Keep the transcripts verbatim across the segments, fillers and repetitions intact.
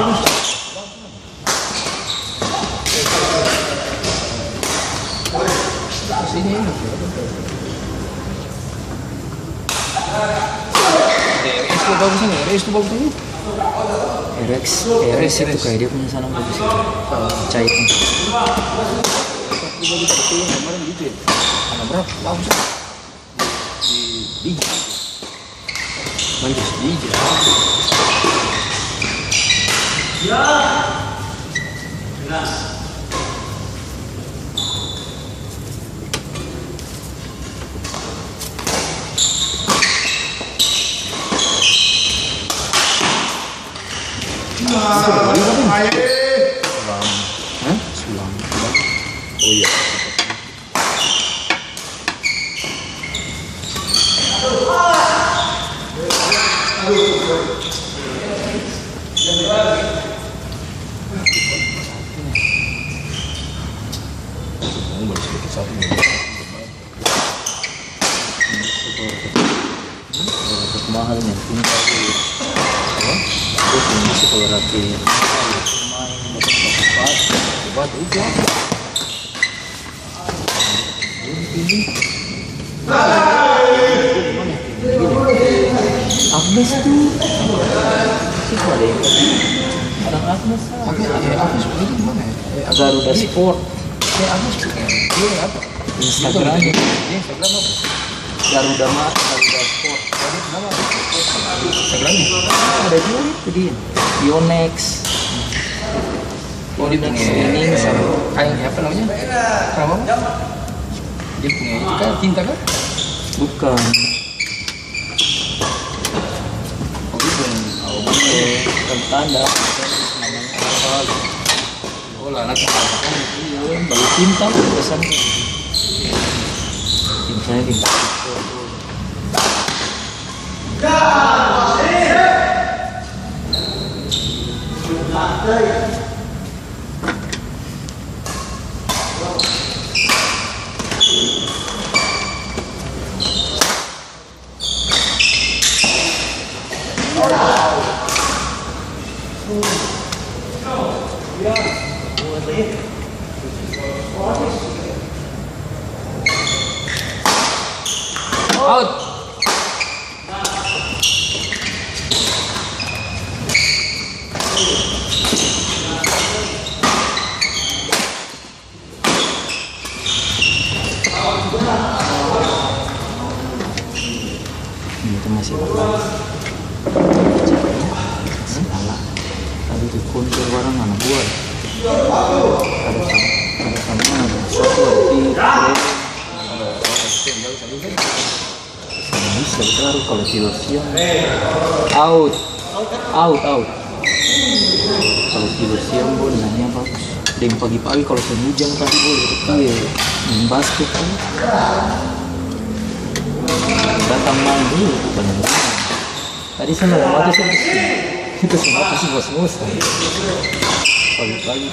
Eh, R S tu bagus ini, R S tu bagus ini. R X, R S itu kayak dia punya sana bagus itu. Cai itu. Kemarin gitu ya. Anak berapa? Bagus. Di, di. Lanjut. Di. Ya. Nah. Nah, aye. Sulam. Hah? Sulam. Oh iya. Mahal nih, pintar. Apa? Terus ini sih kalau rapi. Main, dapat cepat, cepat, udah. Agnes tuh. Siapa deh? Orang Agnes lah. Oke, eh, Agnes itu di mana ya? Eh, Garuda Sport. Eh, Agnes, eh, dia apa? Instagram. Dia Instagram apa? Garuda Ma-, Garuda Sport. Garuda nama apa? Instagramnya? Ada juga itu dia. Yonex. Oh, dia punya ini sama kain apa namanya? Kenapa? Dia punya itu kah? Tinta kah? Bukan. Oh, dia punya. Oh, bukan. Tanda. Namanya apa? Oh, lah, nanti. Iya, baru cinta, pesan. Cintanya di. Out. Ini tuh masih ada. Masih ada. Tadi tuh konser barang anak buah. Ada sam-, ada sama, ada satu, ada tiga. Bisa, bisa, kalau tidur siang. Out. Out, out. Kalau tidur siang, Bo, nanya bagus. Deng pagi-pagi kalau seng hujan tadi, Bo, iya. Main basket kan. Datang main dulu, bukan main. Tadi saya nggak mati sih. Itu semua pasti bos-bos. Pagi-pagi.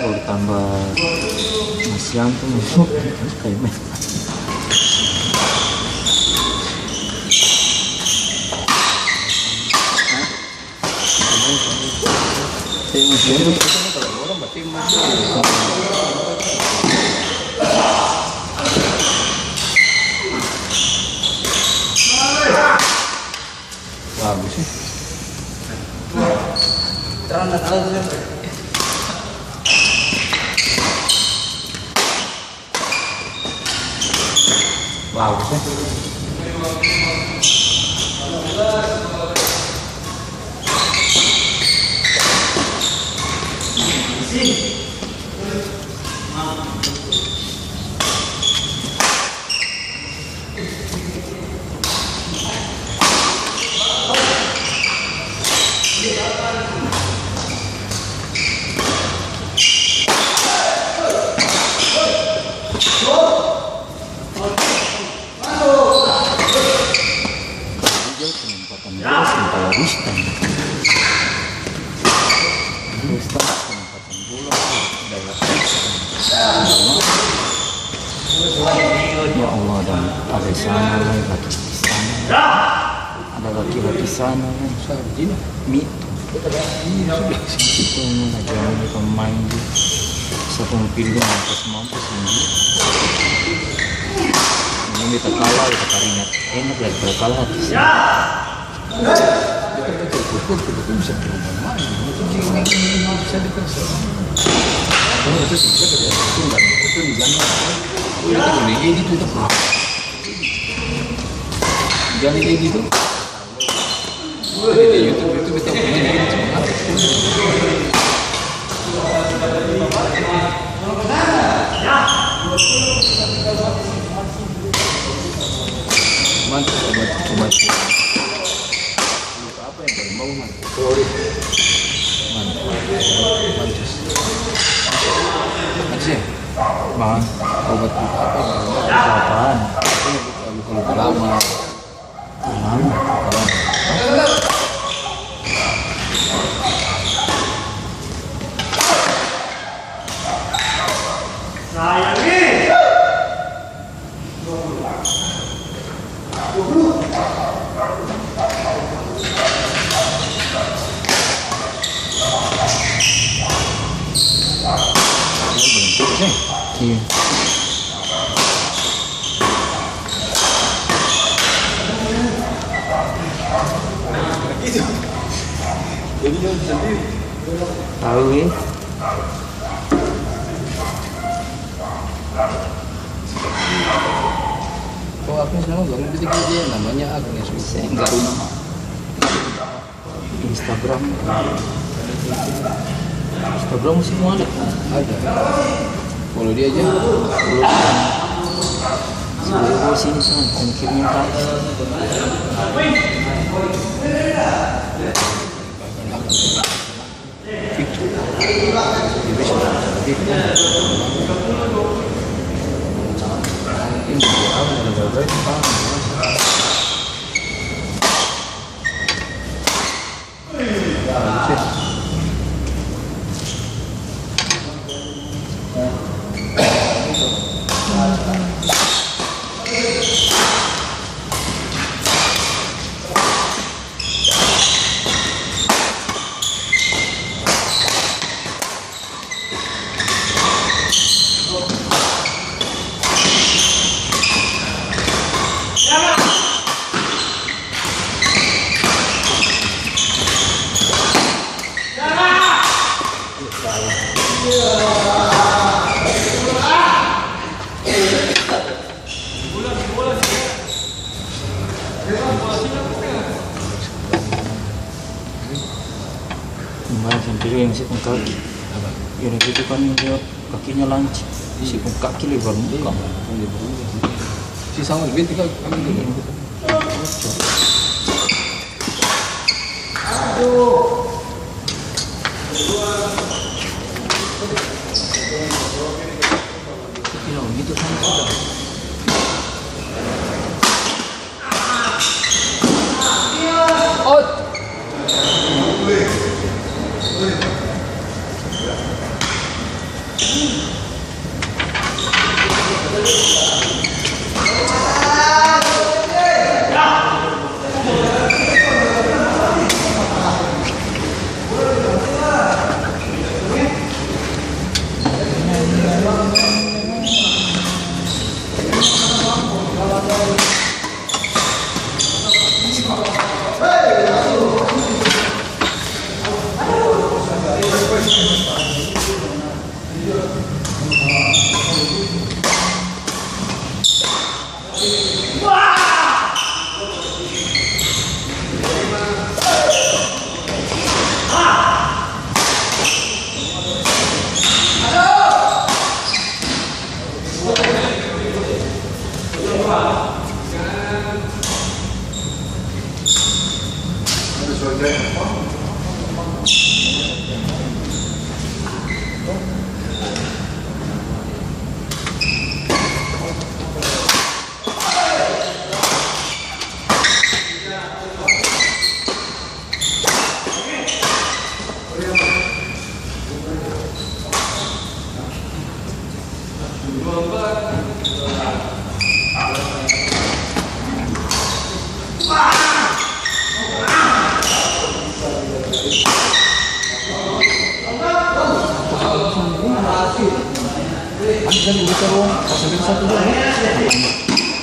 Oh, ditambah nasi jampung. Kayak main. Kayak main. Bagus, e. Bagus, e. Penempatan bola seng kaya Rustam. Rustam penempatan bola, daya tarik. Ya Allah, ada, ada sana, ada sana. Ada laki-laki sana, kan. Mi. Itu lagi pemain dia. Satu mobil dia mampus-mampus ini. Ini beta kalah, beta karingat. Enak lagi kalau kalah hati. Dia kan betul, betul, betul, bisa berubah main. Itu dia yang, yang, yang bisa dikasih. Kalau itu sih, dia tidak tunggal. Itu di zaman. Oh, itu boleh, dia gitu, itu. Jadi dia gitu. Wah, di YouTube, YouTube itu pemain gini, cuma. Mantap, obat, obat. Apa yang paling mau, man? Sorry. Mantap. Mancis. Mancis ya? Bang, obat apa yang paling mau? Apaan? Luka-luka lama. Iya. Tahu, ya? Oh, Agnes nama belum? Dia namanya Agnes. Saya enggak rumah. Instagram. Instagram sih mau ada. Ada. Follow dia aja. Follow. Sudah bawa sini sana, ongkirnya tadi. Kemarin seng tidur yang isi pung kaki. Apa? Yang itu kan dia kakinya lancip. Isi pung kaki lebar muka. Iya, kan lebar muka. Si sama bete kaki, kaki lebar muka. Aduh. Bilang gitu kan sudah. Out.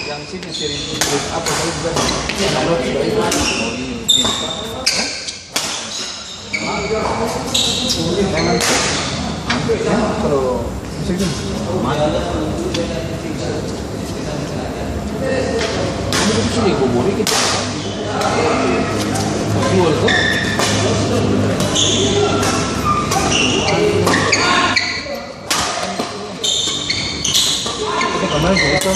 Yang sini sering apa, saya juga. Kalau mati. Ini tuh sudah gue boleh gitu. Jual tuh. Kita kemarin cerita.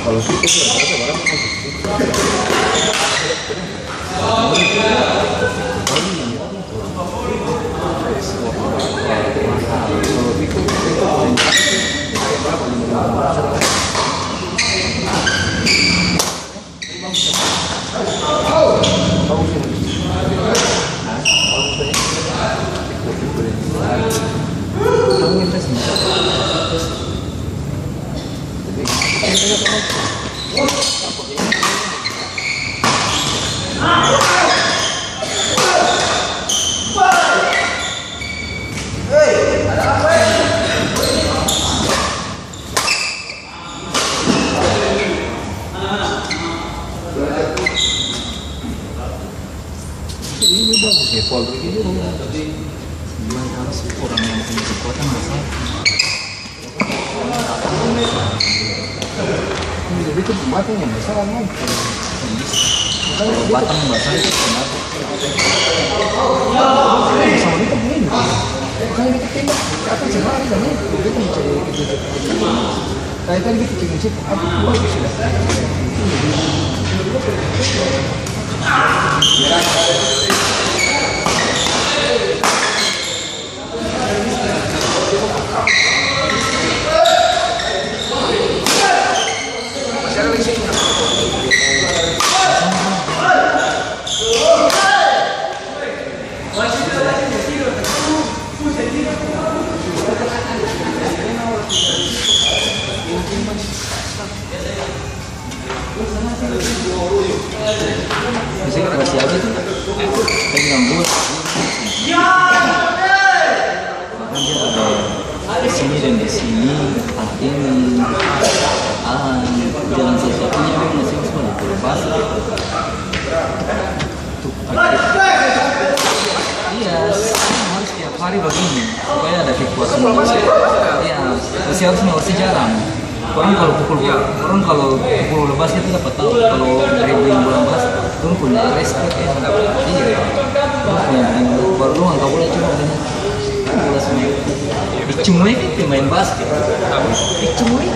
Kalau situ sih ada barang. Ini bagus ya, foul begini, tapi memang harus orang yang punya kekuatan besar. Jadi itu pembatang yang besar, kan? Kalau batang besar itu pembatang. Sama kita begini. Makanya kita tembak ke atas, semua kita main. Kita mencari, kita cari. Kayak tadi kita cek-cek, aduh, bagus sudah. Masih, masih ada tuh. Saya bilang, "Bos, di sini dan di sini, ah, ini, ah, jalan satu-satunya memang masih sekolah, kalau basket." Iya, harus tiap hari begini, supaya ada kekuatan. Iya, masih harus, masih jarang. Orang kalau pukul, orang kalau pukul bola basket itu dapat tahu, kalau dribbling bola basket, dong punya respect, ya. Iya. Dong punya, baru dong angka bola cuma begini. Bola semua. Icung we pemain basket. Icung we.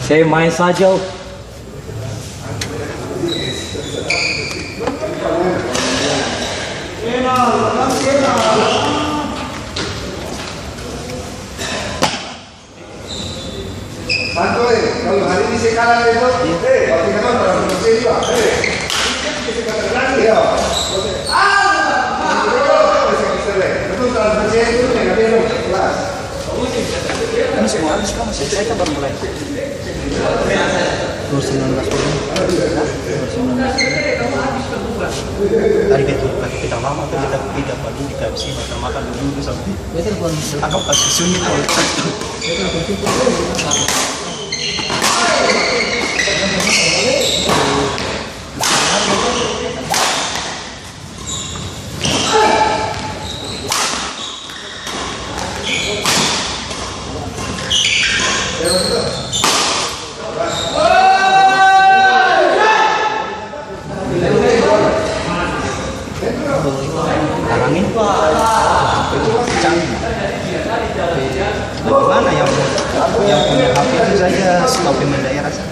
Se main saja. Santo, eh, kalau hari ini saya kalah, eh, to, eh, pasti katong transfer saya juga, eh. Iya. Betul, transfer saya itu, eh, nggak ada, kelas. Ini semua habis, kan? Masih saya kan baru mulai. Dua sembilan belas orang. Hah? Dua sembilan belas orang. Tadi betul, pakai kita Mama tuh kita tidak perlu dikasih makan-makan dulu tuh sampai akang pas sunyi tuh. Sekarang ini canggih. Bagaimana yang, yang punya H P itu saja suka pemain daerah saja.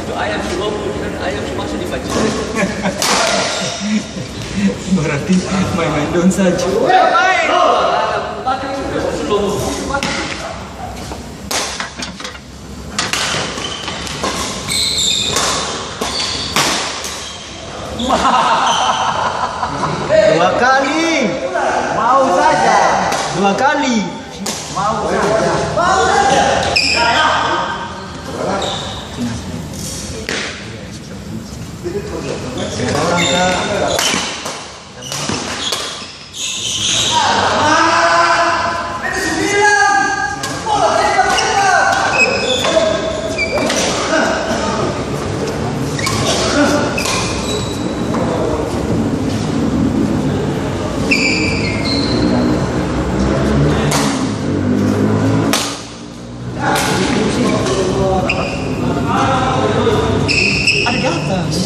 Itu ayam su lopo, kan ayam su maso di panciran. Berarti main-main dong saja. Dua kali. Mau saja. Dua kali. Mau saja. Mau saja. Orang, Kak. Ada di atas.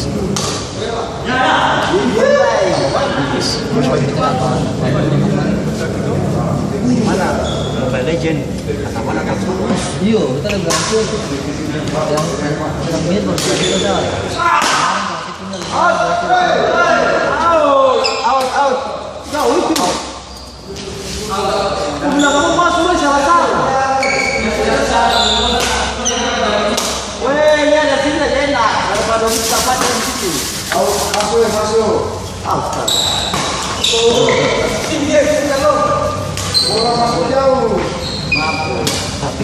Mobile Legend. Iyo, kita ada berhasil. Yang, yang, yang mirip baru kita dah. Out, out, out. Jauh itu. Bilang kamu masuk, weh, salah-salah. Weh, ini ada sini aja enak. Daripada kita pakai di situ. Au, masuk, weh, masuk. Astaga. Oh, ini dia, sini, kalau. Bola masuk jauh. Maaf, tapi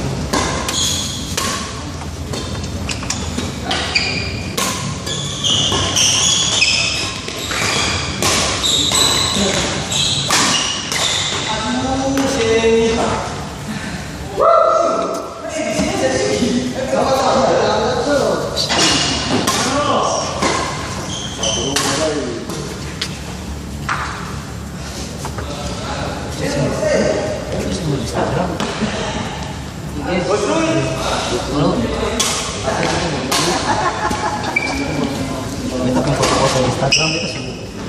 Beta pung foto-foto di Instagram, beta su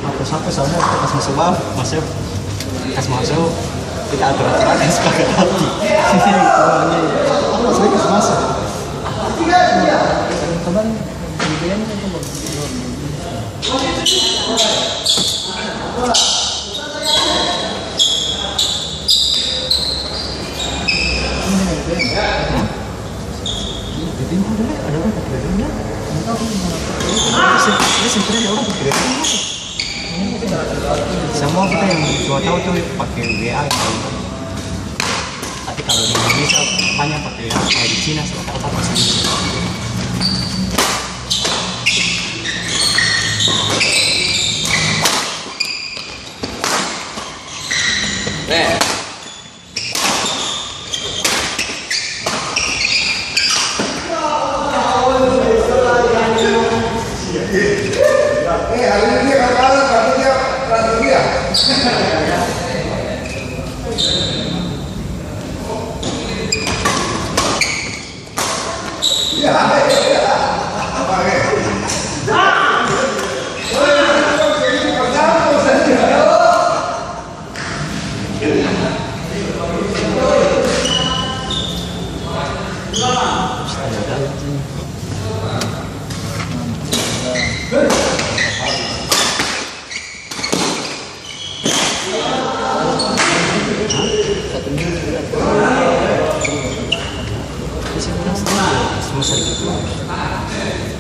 hapus-hapus samua, pas maso bawah, maso, pas maso, beta atur-atur akang, sepakat hati. Apa sudah kas maso? Semua kita yang cuma tahu tuh pakai W A yang paling. Tapi kalau di Indonesia banyak pakai W A, kalau di Cina sudah tahu apa sih. Eh. Eh, hari ini dia kalah, tapi dia transfer dia.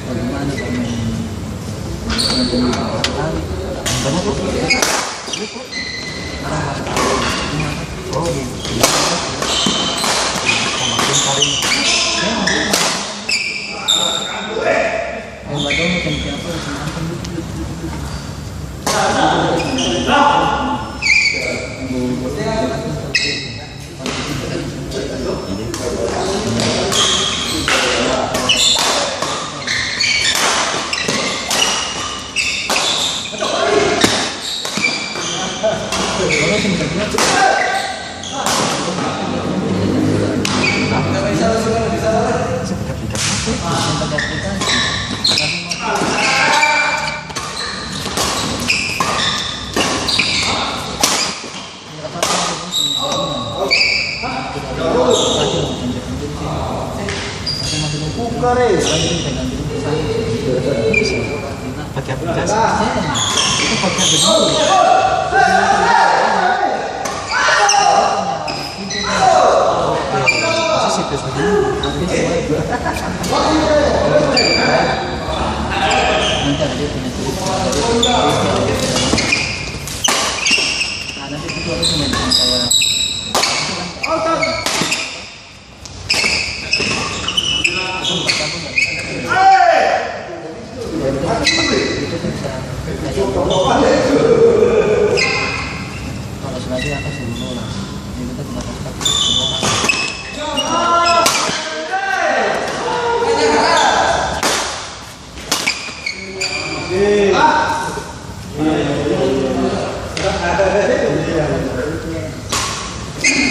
Bagaimana kami? Pake aplikasi. Itu pake aplikasi. Nanti ada dia punya cerita. Nah, nanti itu aku cuma kayak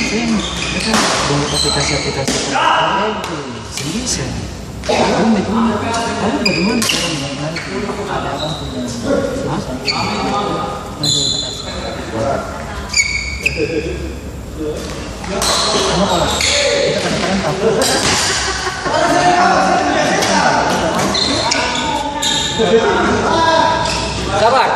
Seng, beta baru aplikasi-aplikasi. Serius ya? Kamu bagaimana? Kamu bagaimana? Hah? Sabar.